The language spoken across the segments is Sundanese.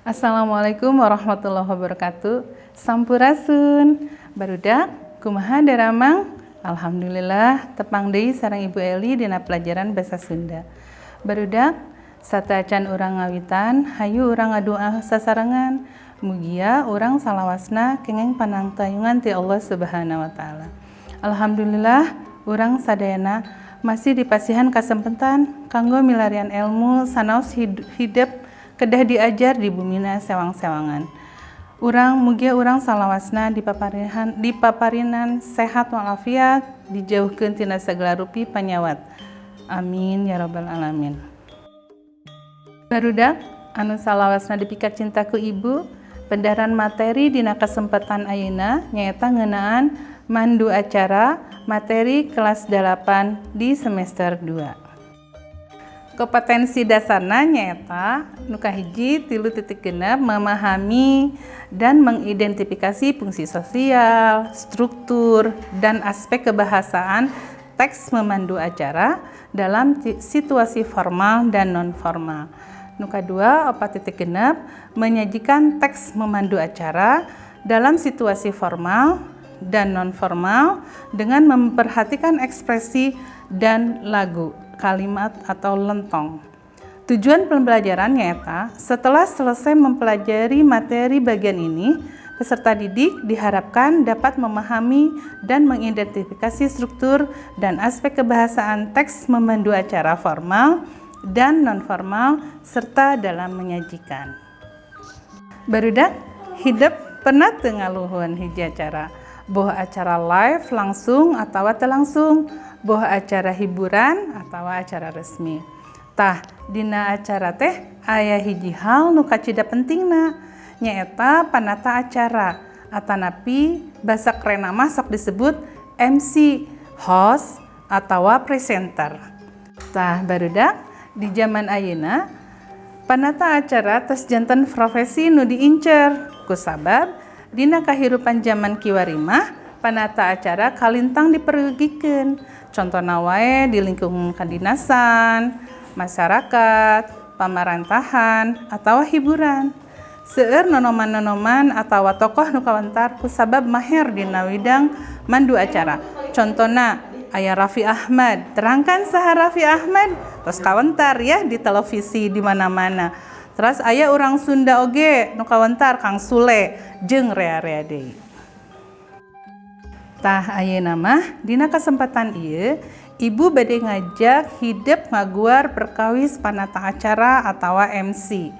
Assalamualaikum warahmatullahi wabarakatuh. Sampurasun. Barudak, kumaha daramang? Alhamdulillah, tepang deui sareng Ibu Eli dina pelajaran bahasa Sunda. Barudak, sateuacan urang ngawitan, hayu urang ngadoa sasarengan. Mugia urang salawasna kenging panangtayungan ti Allah Subhanahu wa Taala. Alhamdulillah, urang sadayana masih dipasihan kasempatan kanggo milarian ilmu sanaos hidep kedah diajar di bumina sewang-sewangan. Urang mugia urang salawasna dipaparinan sehat walafiat, dijauhkeun tina segala rupi panyawat. Amin ya rabbal alamin. Barudak anu salawasna dipika cinta ku Ibu, pendaran materi dina kesempatan ayeuna nyaeta ngeunaan mandu acara, materi kelas 8 di semester 2. Kompetensi dasarna nyaeta nu kahiji 3.6, memahami dan mengidentifikasi fungsi sosial, struktur, dan aspek kebahasaan teks memandu acara dalam situasi formal dan non formal. Nu kadua 4.6, menyajikan teks memandu acara dalam situasi formal dan non formal dengan memperhatikan ekspresi dan lagu, kalimat atau lentong. Tujuan pembelajaran nyaeta setelah selesai mempelajari materi bagian ini, peserta didik diharapkan dapat memahami dan mengidentifikasi struktur dan aspek kebahasaan teks memandu acara formal dan nonformal serta dalam menyajikan. Barudak, hidep pernah teu ngaluhun hiji acara? Boh acara live langsung atau langsung, boh acara hiburan atau acara resmi. Tah, dina acara teh aya hiji hal nu kacida pentingna, nyaeta panata acara, atanapi basa kerenna mah sok disebut MC, host, atau presenter. Tah, barudak, di zaman ayeuna panata acara tos janten profesi nu diincer, kusabab dina kahirupan zaman kiwari mah panata acara kalintang diperyogikeun, contohna wae di lingkungan kadinasan, masyarakat, pamarantahan, atau hiburan. Seueur nonoman-nonoman atau tokoh nu kawentar kusabab maher dina widang mandu acara. Contohna aya Raffi Ahmad. Terangkan saha Raffi Ahmad? Terus kawentar ya di televisi di mana-mana. Terus aya orang Sunda oge nu kawentar, Kang Sule, jeung rea-rea deui. Tah, ayeuna mah dina kesempatan ieu Ibu bade ngajak hidep ngaguar perkawis panata acara atau MC.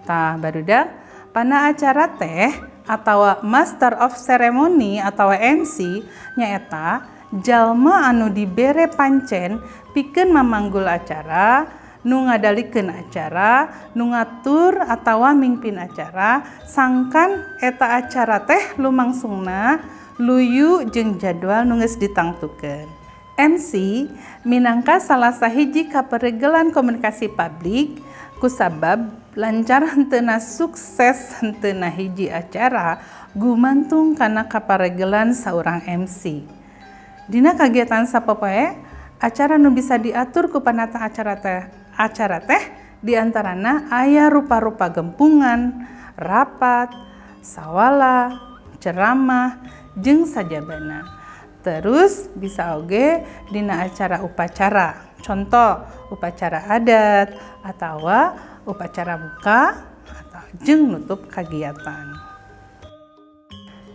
Tah, barudak, panata acara teh atau Master of Ceremony atau MC nyaeta jalma anu dibere pancen pikeun mamanggul acara, nu ngadalikeun acara, nu ngatur atawa mimpin acara, sangkan eta acara teh lumangsungna luyu jeung jadwal nu geus ditangtukeun. MC minangka salah sahiji kaperegelan komunikasi publik, kusabab lancar henteuna, sukses henteuna hiji acara gumantung kana kaparegelan saurang MC. Dina kagiatan sapopoe, acara nu bisa diatur ku panata acara teh diantarana aya rupa-rupa gempungan, rapat, sawala, ceramah, jeung sajabana. Terus bisa oge dina acara upacara. Contoh upacara adat atau upacara buka atau jeung nutup kegiatan.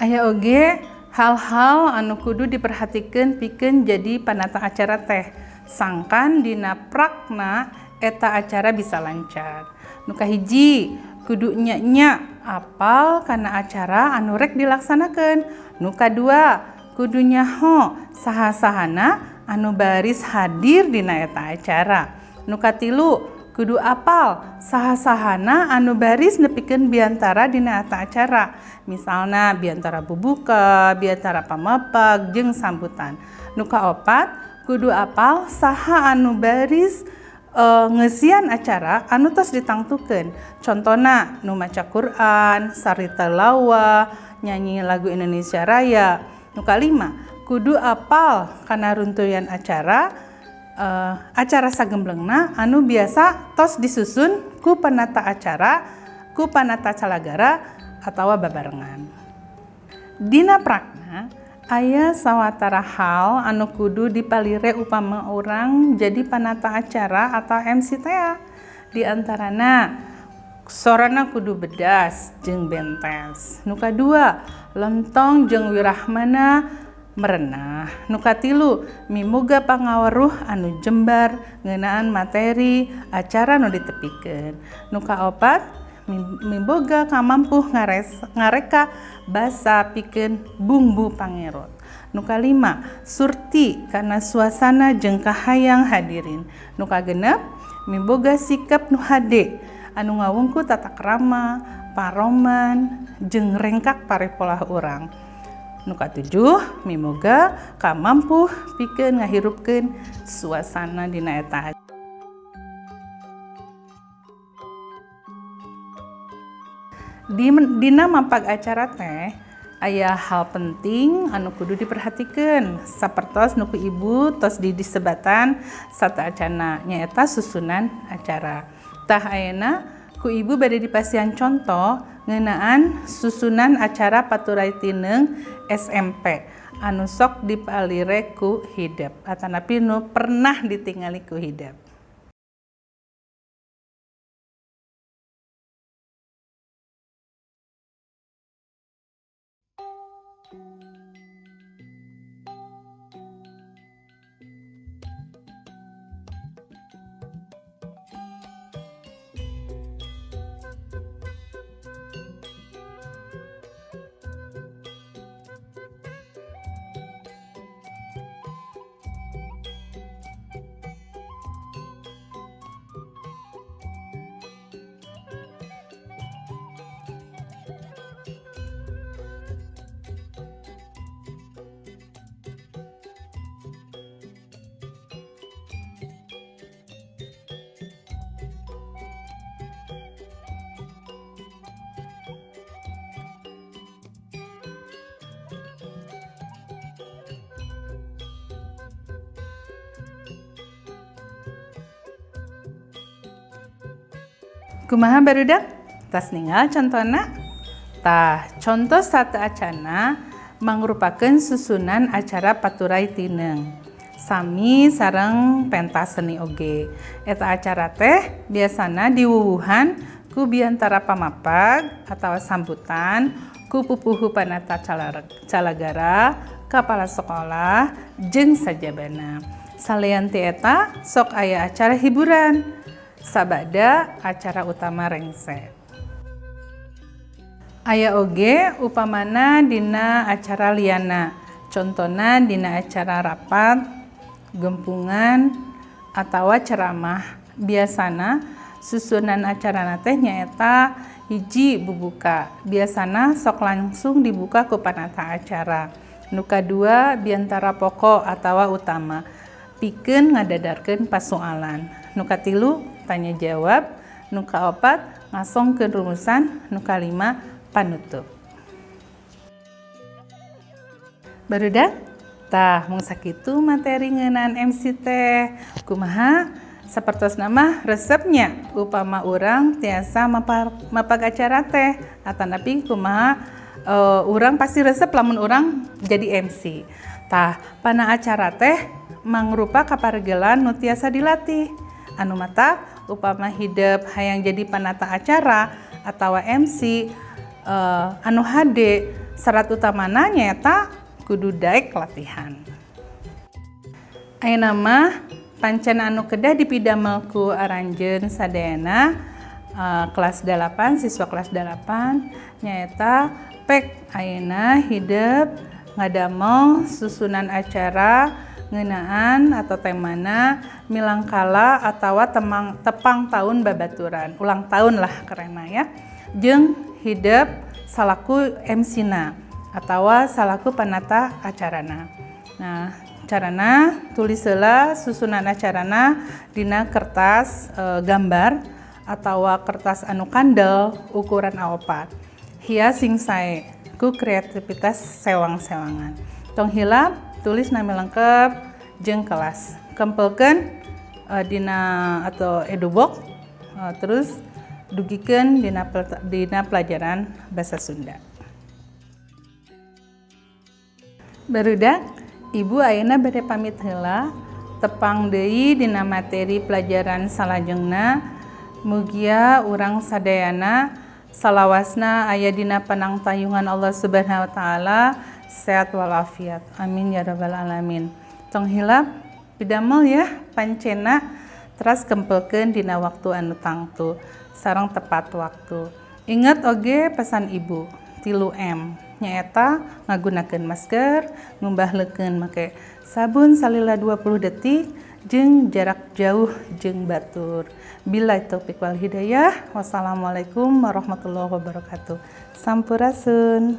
Aya oge hal-hal anu kudu diperhatikan pikeun jadi panata acara teh sangkan dina prakna eta acara bisa lancar. Nu kahiji, kudu nya apal kana acara anu rek dilaksanakeun. Nu kadua, kudu nyaho saha-sahana anu baris hadir dina eta acara. Nu katilu, kudu apal saha-sahana anu baris nepikeun biantara dina eta acara, misalna biantara bubuka, biantara pamepeg, jeung sambutan. Nu kaopat, kudu apal saha anu baris ngeusian acara anu tos ditangtukeun, contona nu maca Quran, sari tilawah, nyanyi lagu Indonesia Raya. Nu kalima, kudu apal kana runtuyan acara sagemblengna anu biasa tos disusun ku penata acara. ku panata calagara atawa babarengan. Dina prakna aya sawatara hal anu kudu dipalire upama urang jadi panata acara atau MC tea. Di antarana sorana kudu bedas jeung bentes. Nu kadua, lentong jeung wirahmana merenah. Nu katilu, mimuga pangaweruh anu jembar ngeunaan materi acara nu ditepikeun. Nu kaopat, miboga kamampuh ngareka basa pikeun bumbu pangerot. Nu kalima, surti kana suasana jeung kahayang hadirin. Nu kagenep, miboga sikap nu hade anu ngawungku tata krama, paroman, jeung rengkak parepolah urang. Nu katujuh, miboga kamampuh pikeun ngahirupkeun suasana dina eta. Dina mapag acara teh aya hal penting anu kudu diperhatikeun sapertos nu ku ibu tos di disebatan sateuacana nyaeta susunan acara. Tah ayeuna ku ibu bade dipasihan contoh ngeunaan susunan acara Paturai Tineung SMP anu sok dipalire ku hidep atanapi nu pernah ditingali ku hidep. Kumaha barudak? Tas ninggal contona? Tah, contoh sateuacana mangrupakeun susunan acara Paturai Tineung. Sami sareng pentas seni oge. Eta acara teh biasana diwuwuhan ku biantara pamapag atawa sambutan ku pupuhu panata calagara, kepala sekolah, jeung sajabana. Salian ti eta sok aya acara hiburan. Sabada acara utama rengse. Aya oge upamana dina acara liana, contona dina acara rapat, gempungan, atawa ceramah. Biasana susunan acarana teh nyaeta hiji bubuka, biasana sok langsung dibuka ku panata acara. Nu kadua biantara pokok atawa utama, pikeun ngadadarkeun pasoalan. Nu katilu tanya jawab, nu kaopat ngasongkeun rumusan, nu kalima panutup. Barudak, tah mung sakitu materi ngeunaan MC teh. Kumaha sapertosna mah resepnya upama urang tiasa mapag acara teh atanapi kumaha urang pasti resep lamun urang jadi MC. Tah pana acara teh mangrupa kaparegelan nu tiasa dilatih. Anu mata upama hidep hayang jadi panata acara atawa MC anu hade syarat utamana nyaeta kudu daek latihan. Ayeuna mah pancen anu kedah dipidamel ku aranjeun sadayana kelas 8, siswa kelas 8 nyaeta pek ayeuna hidep ngadamel susunan acara ngeunaan atau temana milangkala atawa tepang tahun babaturan, ulang tahun lah karena ya, jeung hidep salaku MC-na atawa salaku panata acarana. Nah, carana tulis heula susunan acarana dina kertas gambar atawa kertas anu kandel ukuran A4. Hias sing sae ku kreativitas sewang-sewangan. Tong hilap tulis nami lengkap jeung kelas. Kempelkeun dina atau edubox, terus Dugikeun dina pelajaran bahasa Sunda. Barudak, Ibu ayeuna bade pamit heula, tepang deui dina materi pelajaran salajengna. Mugia urang sadayana salawasna aya dina panangtayungan Allah Subhanahu wa taala, sehat walafiat. Amin ya rabbal alamin. Tong hilap pidamel ya pancena, teras kempelkeun dina waktu anu tangtu sareng tepat waktu. Ingat oge pesan Ibu 3M, nyaeta ngagunakeun masker, ngumbah leukeun make sabun salila 20 detik, jeung jarak jauh jeung batur. Billahi taufik wal hidayah. Wassalamualaikum warahmatullahi wabarakatuh. Sampurasun.